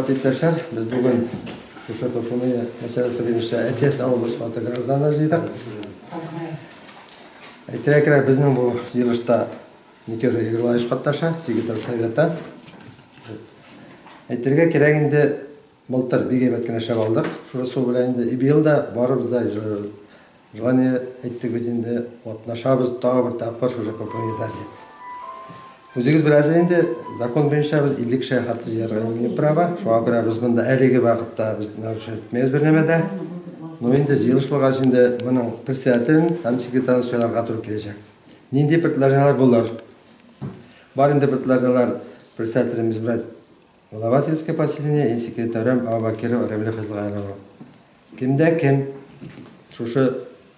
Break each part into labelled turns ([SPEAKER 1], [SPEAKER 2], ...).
[SPEAKER 1] Хөрмәтле иптәшләр, без бүген шушы ППМ мәсьәләсе буенча Әтәс авылы советы гражданнар җыйдык. Әйтергә кирәк, безнең бу җыелышта Никита Игоревич катнаша, секретарь совета. Әйтергә кирәк инде, былтыр бик әйбәт кенә эшләп алдык. Шушы су белән инде и быел да барыбыз да желание әйттек бит инде, катнашабыз тагы бер тапкыр шушы ППМда дип. Үзегез беләсез инде, закон буенча без 50 кеше хат җыярга имеем право. Шуңа күрә без монда әлеге вакытта без нарушать итмәбез бер нәмә дә. Но инде җыелыш булгач инде моның председателен һәм секретарен сайларга туры киләчәк. Нинди предложениеләр булыр? Бар инде предложениеләр председателем избрать глава сельского поселения и секретарем Абакирова Рамиля Фазлыгановна. Кемдә кем шушы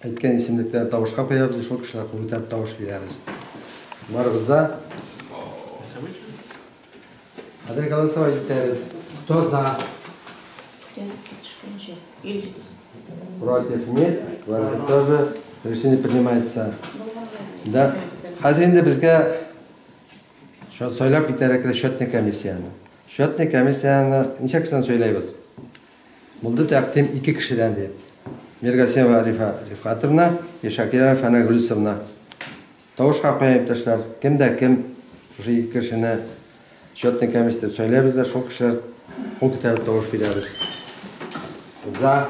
[SPEAKER 1] әйткән исемлекләрне тавышка куябыз, шул кешеләр кул күтәреп тавыш бирәбез. Барыбыз да хәзер голосовать итәбез. Кто за? Против нет. Против тоже. Решение принимается. Да. Хәзер инде безгә сайлап китәргә кирәк счетный комиссияне. Счетный комиссияне ничә кешедән сайлыйбыз? Булды тәкъдим ике кешедән дип. Миргасимова Рифа Рифхатовна и Шакирова Фәнә Гөлүсовна. Тавышка куям, иптәшләр. Кем дә кем шушы ике кешене счетный комиссия дип сайлыйбыз да, шул кешеләр кул күтәреп тавыш бирәбез. За.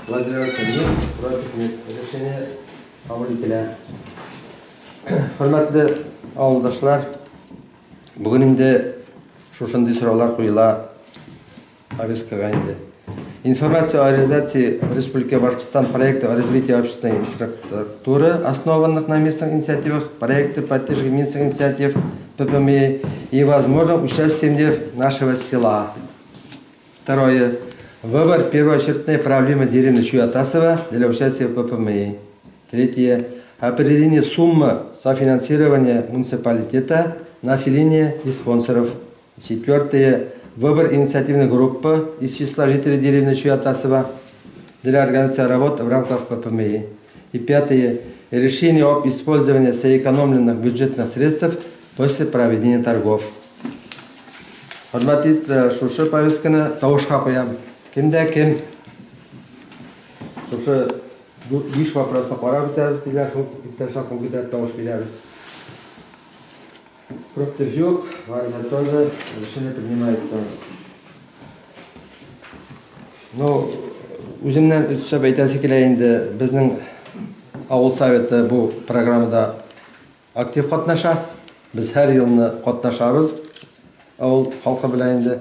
[SPEAKER 1] Воздержаться нет, против нет. Решение кабул ителә. Хөрмәтле авылдашлар, бүген инде шушындый сораулар куела повесткага инде. Информация о реализации в Республике Башкортостан проекта о развитии общественной инфраструктуры, основанных на местных инициативах, проекты поддержки местных инициатив ППМИ и возможном участии нашего села. Второе. Выбор первоочередной проблемы деревни Чуятасова для участия в ППМИ. Третье. Определение суммы софинансирования муниципалитета, населения и спонсоров. Четвертое. Выбор инициативной группы из числа жителей деревни Чуятасова для организации работ в рамках ППМИ. И пятое. Решение об использовании сэкономленных бюджетных средств после проведения торгов. Хөрмәтле, шушы повестканы тавышка куям. Кемдә кем шушы биш вопросны карап үтәбез диләр, шул иптәшләр кул күтәреп тавыш бирәбез. Против юк, за тоже, решение принимается. Ну, үземнән өстәп әйтәсе килә инде, безнең авыл советы бу программада актив катнаша. Без һәр елны катнашабыз. Авыл халкы белән инде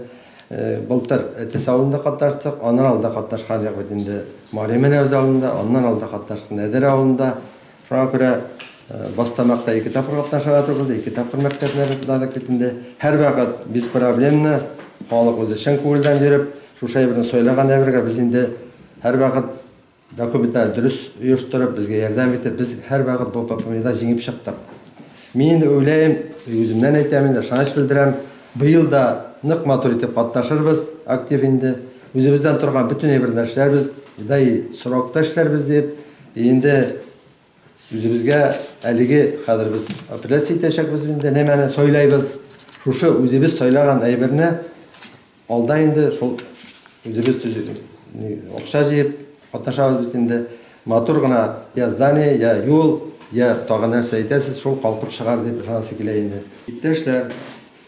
[SPEAKER 1] былтыр Әтәс авылында катнаштык, аннан алда катнашкан юк бит инде Мари Мәнәвез авылында, аннан алда катнаштык Нәдер авылында. Шуңа күрә Бастамакта ике тапкыр катнашырга туры килде, ике тапкыр мәктәпләрне тотадык бит инде. Һәрвакыт без проблемны халык үзе чын күңелдән йөреп, шушы әйберне сайлаган әйбергә без инде һәрвакыт документлар дөрес оештырып, безгә ярдәм итеп, без һәрвакыт бу ППМда җиңеп чыктык. Мин инде уйлыйм, үземнән әйтәм инде, ышаныч белдерәм, быел да нык матур итеп катнашырбыз, актив инде. Үзебездән торган бөтен әйберне эшләрбез, да и срокта эшләрбез дип, инде үзебезгә әлеге хәзер без апелляция итәчәкбез инде, нәмәне сайлайбыз. Шушы үзебез сайлаган әйберне алда инде шул үзебез акча җыеп катнашабыз без инде. Матур гына я здание, я юл, я тагы нәрсә әйтәсез, шул калкып чыгар дип ышанасы килә инде. Иптәшләр,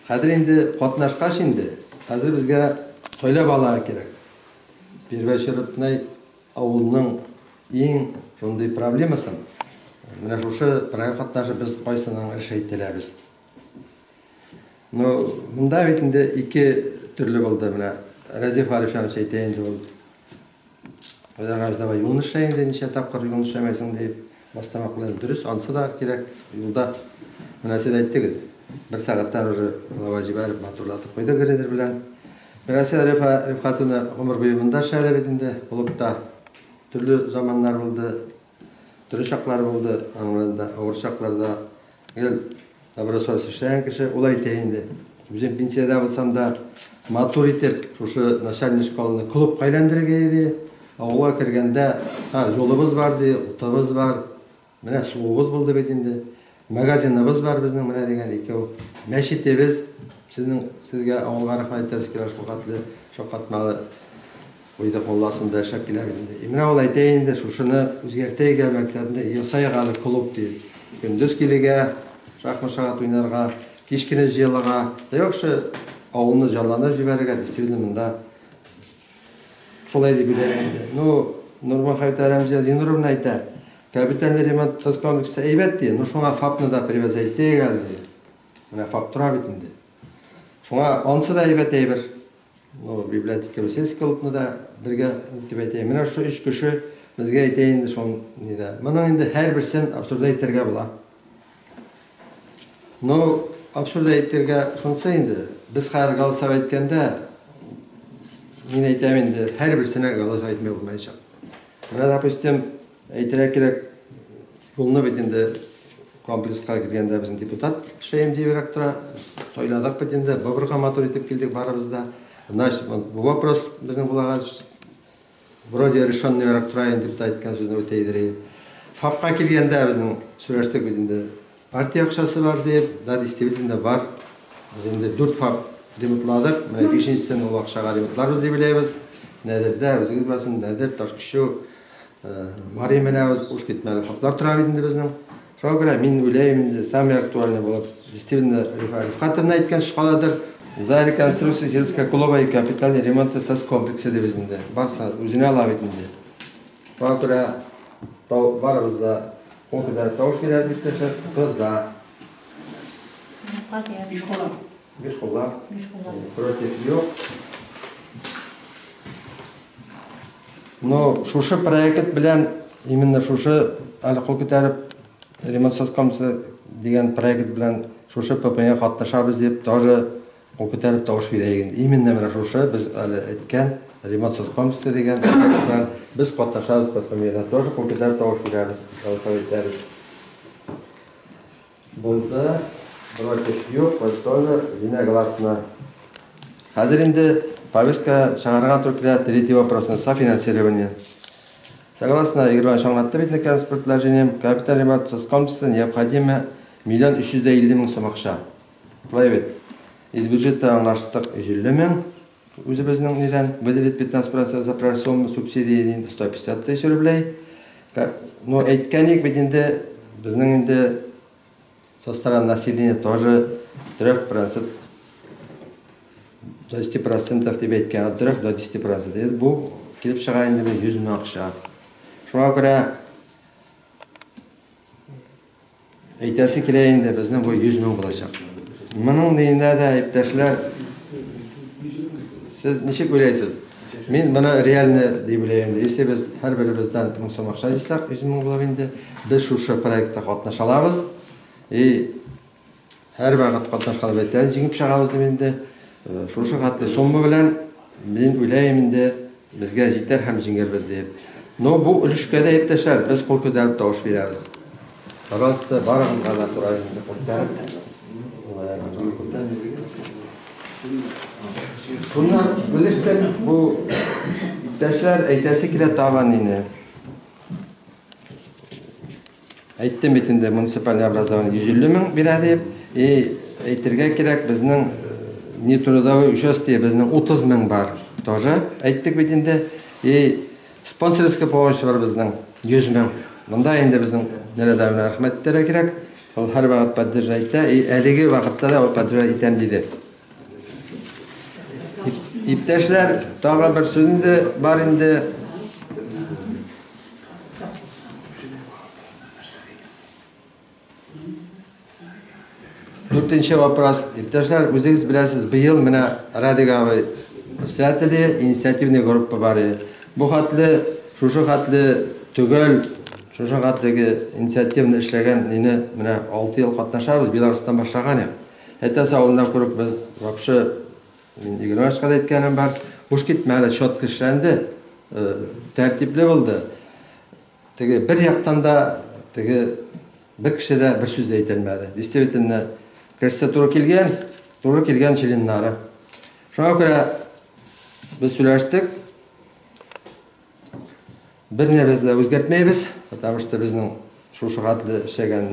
[SPEAKER 1] хәзер инде катнашкач инде, хәзер безгә сайлап алырга кирәк. Первоочередной авылның иң шундый проблемасын менә шушы проект катнашып без кайсының эш әйтеләбез. Ну, монда бит инде ике төрле булды менә. Разиф Арифянович әйтә инде ул. Кайдарга давай юлны эшлә инде, ничә тапкыр юлны эшләмәйсең дип бастамак белән дөрес, ансы да кирәк юлда. Менә сез әйттегез, бер сәгатьтән уже глава җибәреп матурлатып куйды грейдер белән. Берәрсе Рифа Рифхатовна гомер буе монда эшләде бит инде, клубта. Төрле заманнар булды, төрле чаклар булды, аның белән дә авыр чакларда гел добросовестно эшләгән кеше, ул әйтә инде. Үзем пенсиядә булсам да, матур итеп шушы начальный школаны клубка әйләндерергә иде. Авылга кергәндә, ха, юлыбыз бар ди, утыбыз бар, менә суыбыз булды бит инде. Магазиныбыз бар безнең менә дигән икәү. Мәчетебез Сезнең сезгә авылга рәхмәт әйтәсе килә, шул хәтле шаккатмалы куйдык мулласын да эшләп килә бит инде. Менә ул әйтә инде, шушыны үзгәртәйгә мәктәпне, ясайык әле клуб дип. Көндез килергә, шахмат шагат уйнарга, кич кенә җыелырга, да вообще авылны җанландырып җибәрергә, действительно монда шулай дип уйлыйм инде. Ну, Нурмөхәммәт Рәмзия Зиннуровна әйтә, капитальный ремонт соцкомплексы әйбәт ди, ну шуңа ФАПны да привязать итәйек әле ди. Менә ФАП тора бит инде. Шуңа ансы да әйбәт әйбер. Ну, библиотека сельский клубны да бергә дип әйтәйем. Менә шушы өч кеше безгә әйтә инде шул нидә. Моның инде һәрберсен обсуждать итәргә була. Ну, обсуждать итәргә шунысы инде. Без хәзер голосовать иткәндә, мин әйтәм инде, һәрберсенә голосовать итмәй булмаячак. Менә, допустим, әйтергә кирәк, юлны бит инде комплекска килгәндә безнең депутат эшләем диебрәк тора. Сайладык бит инде, бабырга матур итеп килдек барыбыз да. Значит, бу вопрос безнең булагач, вроде решенный буларак тора инде, депутат әйткән сүзне үтәйдер. ФАПка килгәндә безнең сөйләштек бит инде. Партия акчасы бар дип, да, действительно бар. Без инде 4 ФАП ремонтладык. Менә 5-нчесен ул акчага ремонтларбыз дип уйлыйбыз. Нәдердә, үзегез беләсез, Нәдер, Ташкичү, Мари менә уш китмәле ФАПлар тора бит инде безнең. Шуңа күрә мин уйлыйм инде, самый актуальный булып, действительно, Рифа Рифхатовна әйткән сүз каладыр. За реконструкцию сельского клуба и капитальный ремонт соцкомплекса дип инде. Барсы үзенә ала бит инде. Шуңа күрә барыбыз да кул күтәреп тавыш бирәбез, иптәшләр. Кто за?
[SPEAKER 2] Биш куллап.
[SPEAKER 1] Биш куллап.
[SPEAKER 2] Биш куллап.
[SPEAKER 1] Против юк. Но шушы проект белән именно шушы әле кул күтәреп ремонт соцкомплексы дигән проект белән шушы ПП-га катнашабыз дип тоже кул күтәреп тавыш бирәйек инде. Именно менә шушы без әле әйткән ремонт соцкомплексы дигән проект белән без катнашабыз ПП-да, тоже кул күтәреп тавыш бирәбез, голосовать итәбез. Булды, против юк, вот тоже единогласно. Хәзер инде повестка чыгарырга туры килә, третий вопрос софинансирование. Согласно Игорь Иванович аңлатты бит инде с предложением, капитальный ремонт соцкомплекса необходимо 1 350 000 сум акча. Шулай бит. Из бюджета аңлаштык 150 мең, үзебезнең нидән выделить 15% за сумму субсидии инде 150 тысяч рублей. Ну, әйткән идек бит инде, безнең инде со стороны населения тоже 3%, 10% дип әйткән, от 3 до 10%. Бу килеп чыга инде 100 мең акча. Шуңа күрә әйтәсе килә инде, безнең бу 100 мең булачак. Моның дигәндә дә, иптәшләр, сез ничек уйлайсыз? Мин моны реально дип уйлыйм. Если без һәрберебездән 1000 сум акча җыйсак, 100 мең булып инде, без шушы проектта катнаша алабыз. И һәр вакыт катнашкан бәйтән җиңеп чыгабыз дип инде. Шушы хәтле сумма белән мин уйлыйм инде, безгә җитәр һәм җиңәрбез дип. Но бу өлешкә дә, иптәшләр, без кул күтәреп тавыш бирәбез. Пожалуйста, барыгызга да сорыйм инде кул күтәреп. Шуннан белештек бу, иптәшләр, әйтәсе килә тагын инде. Әйттем бит инде, муниципальный образование 150 мең бирә дип. И әйтергә кирәк, безнең нетрудовой участие безнең 30 мең бар. Тоже әйттек бит инде. И спонсорская помощь бар безнең 100 мең. Монда инде безнең Нәләдә рәхмәт итәргә кирәк. Ул һәр вакыт поддержать итә. И әлеге вакытта да ул поддержать итәм диде. Иптәшләр, тагы бер сүз инде бар инде. Дүртенче вопрос. Иптәшләр, үзегез беләсез, быел менә Радик абый председателе, инициативный группа бар. Бу хәтле, шушы хәтле төгәл, шушы хәтлеге инициативны эшләгән мине менә 6 ел катнашабыз, Беларустан башлаган идек. Әйтәсе авылында күреп без вообще мин 20 да әйткәнем бар. Хуш китмәле, четко эшләнде, тәртипле булды. Теге бер яктан да теге бер кеше дә бер сүз дә әйтелмәде. Действительно, кешесе туры килгән членнары. Шуңа күрә без сөйләштек. Бер нәрсә дә үзгәртмәйбез, потому что безнең шушы хәтле эшләгән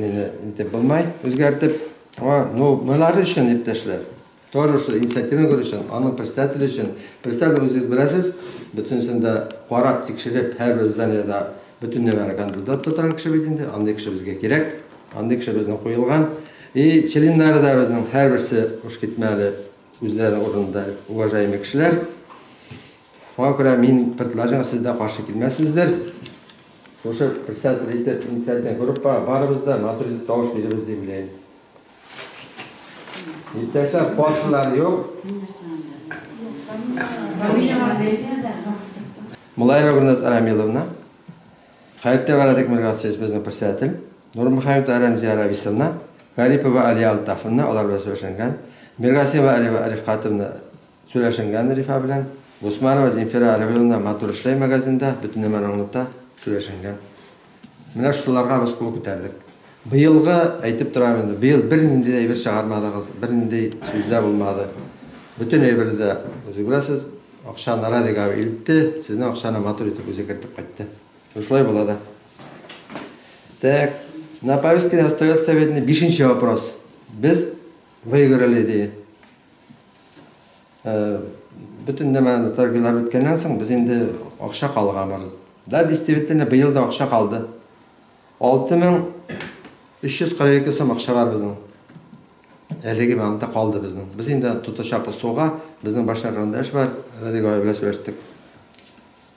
[SPEAKER 1] итеп булмай үзгәртеп. Ну, болар өчен, иптәшләр, Тоже шул инициативный группа өчен, аның председателе өчен. Председатель үзегез беләсез, бөтенесен дә карап, тикшереп, һәрбер зданиедә бөтен нәмәне контрольдә тота торган кеше бит инде. Андый кеше безгә кирәк. Андый кеше безнең куелган. И членнары да безнең һәрберсе хуш китмәле үзләренең урынында уважаемый кешеләр. Шуңа күрә мин предложение сез дә каршы килмәссездер. Шушы председатель итеп инициативный группа барыбыз да матур итеп тавыш бирербез дип уйлыйм. Иптәшләр, каршылар юк. Мулаева Гөлназ Арамиловна, Хәйртдинов Радик Миргасович безнең председатель, Нурмөхәммәтова Рәмзия Рабисовна, Гарипова Алия Алтафовна, алар белән сөйләшенгән, Миргасимова Алива Рифкатовна сөйләшенгән Рифа белән, Госманова Земфира Равиловна матур эшләй магазинда, бөтен нәмәне аңлата, сөйләшенгән. Менә шуларга без кул күтәрдек. Быелгы, әйтеп торам инде, быел бернинди дә әйбер чыгармадыгыз, бернинди сүз дә булмады. Бөтен әйберне дә үзегез беләсез. Акчаны Радик абый илтте, сезнең акчаны матур итеп үзе кертеп кайтты. Шулай була да. Так, на повестке остается ведь бишенче вопрос. Без выиграли ди. Бөтен нәмәне торгилар үткәннән соң без инде акча калган может. Да, действительно, быел да акча калды. 6342 сум акча бар безнең. Әлеге банкта калды безнең. Без инде тотачакбыз суга, безнең башка кырында эш бар, Радик абый белән сөйләштек.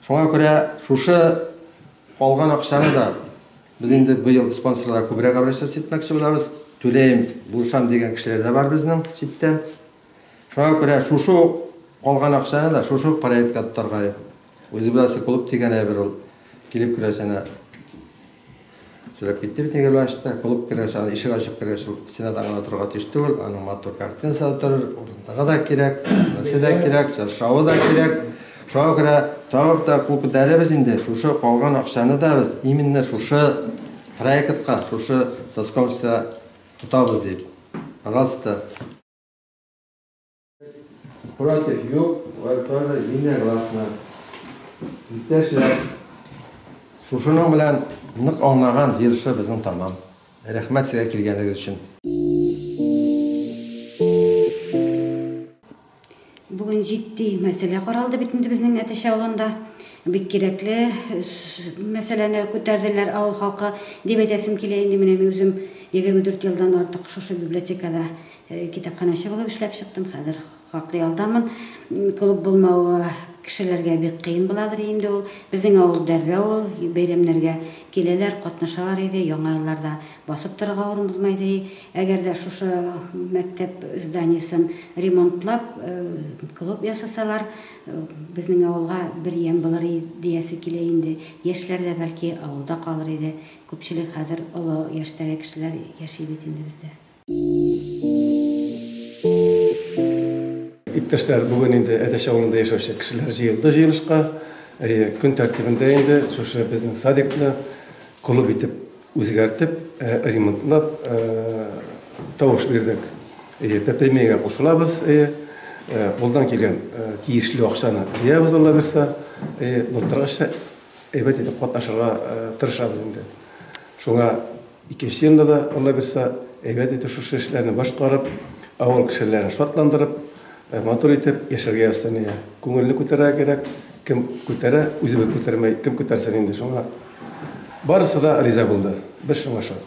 [SPEAKER 1] Шуңа күрә шушы калган акчаны да без инде быел спонсорларга күбрәк обращаться итмәкче булабыз. Түләйм, булышам дигән кешеләр дә бар безнең читтән. Шуңа күрә шушы калган акчаны да шушы проектка тотарга. Үзе беләсе клуб дигән әйбер ул. Килеп керәсенә сөйләп китте бит Иванович та, клуб кергәч, аны ишек ачып кергәч, ул стенада гына торырга тиеш түгел, аның матур картинасы да торыр, урындыгы да кирәк, сәхнәсе дә кирәк, чаршавы да кирәк. Шуңа күрә тагып та кул күтәрәбез инде, шушы калган акчаны да без именно шушы проектка, шушы соцкомсия тотабыз дип. Пожалуйста. Против юк, тоже единогласно. Иптәшләр, шушының белән нык аңлаган җыелышы безнең тамам. Рәхмәт сезгә килгәнегез өчен.
[SPEAKER 2] Бүген җитди мәсьәлә каралды бит инде безнең Әтәч авылында. Бик кирәкле мәсьәләне күтәрделәр авыл халкы дип әйтәсем килә инде. Менә мин үзем 24 елдан артык шушы библиотекада китапханәче булып эшләп чыктым. Хәзер хаклы ялдамын. Клуб булмавы кешеләргә бик кыен буладыр инде ул. Безнең авыл дәррәү ул, бәйрәмнәргә киләләр, катнашалар иде, яңа елларда басып торырга урын булмайды. Әгәр дә шушы мәктәп зданиесен ремонтлап, клуб ясасалар, безнең авылга бер ямь булыр диясе килә инде. Яшьләр дә бәлки авылда калыр иде. Күпчелек хәзер олы яшьтәге кешеләр яши бит инде бездә.
[SPEAKER 3] Иптәшләр, бүген инде Әтәч авылында яшәүче кешеләр җыелды җыелышка. Көн тәртибендә инде шушы безнең садикны клуб итеп үзгәртеп, ремонтлап тавыш бирдек. ППМ-гә кушылабыз. Кулдан килгән тиешле акчаны җыябыз, Алла бирсә. Былтыргыча әйбәт итеп катнашырга тырышабыз инде. Шуңа икенче елда да, Алла бирсә, әйбәт итеп шушы эшләрне башкарып, авыл кешеләрен шатландырып, матур итеп яшәргә язсын. Күңелне күтәрергә кирәк. Кем күтәрә, үзебез күтәрмәй, кем күтәрсен инде. Шуңа барысы да риза булды. Без шуңа шат.